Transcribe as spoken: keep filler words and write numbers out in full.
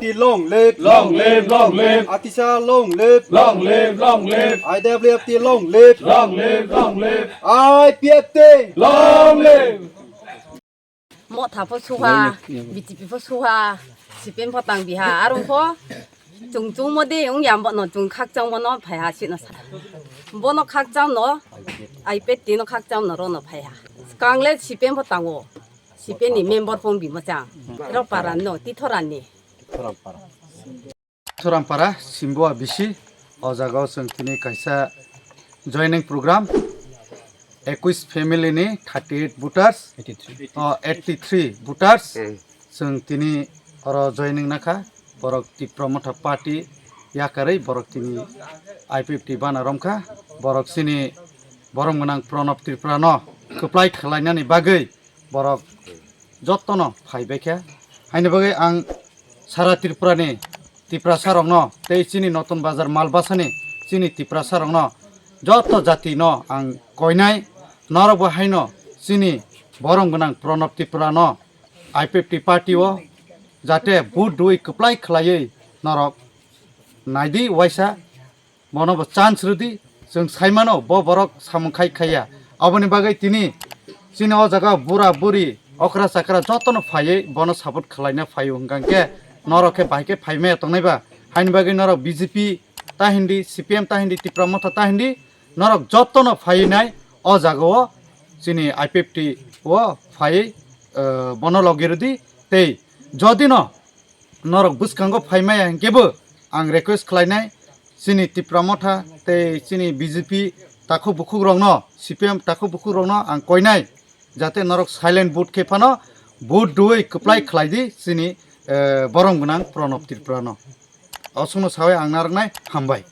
T long live. Long live, long live. Atisa long live. Long live, long live. I W F T long live. Long live, long live. I P F T. Long live. Motha pho suha, B J P pho suha, C P M pho tang biha, arong pho chung chung modi ung yam bono chung khakchang bono phaiha sino sa. Bono khakchang no, I P F T no khakchang no rono phaiha. Kangle C P M pho tango, C P M ni member pho bimo chang. Ro paran no, Tithoran ni. Thorampara, Simboa bisi, o jaga o chwng tini kaisa joining program, ekwis family ni thirty eight voters, o eighty three voters, chwng tini oro joining nakha, borok Tipra Motha Party yakarwi borok tini I P F T bana romkha, borok chini borom gwnang Pranab Tripura no kwplai khlainani bagwi borok jotono phaibaikha. Haini bagwi ang sara Tripura ni Tiprasa rokno tei chini Notun Bazar Malbasa ni chini Tiprasa rokno joto jati no ang koinai, norok bo haino chini borom gwnang Pranab Tripura no I P F T party o jate vote rwi kwplai khlaiwi norok naidi waisa. Bono bo chance rwdi, chwng saimano bo borok samung khai khaiya. Aboni bagwi tini chini o jaga bura buri okra chakra jotono phaiwi bono support khwlaina phaio hwnkha khe norok khe bahai khe phaimaya tongnai ba. Haini bagwi norok B J P ta hindi, C P M ta hindi, Tipra Motha ta hindi, norok jotono phainai o jaga o chini I P F T o phaiwi, eh, bono logi rwdi tei jodi no norok bwskango phaimaya hinkhe bo ang request khlainai chini Tipra Motha tei chini B J P takhuk bukhuk rokno, C P M takhuk bukhuk rokno ang koinai jate norok silent vote khe phano vote rwui kwplai khlaidi chini, eh, borom gwnang Pranab Tripura no. Osukno sawi ang narwknai, hambai.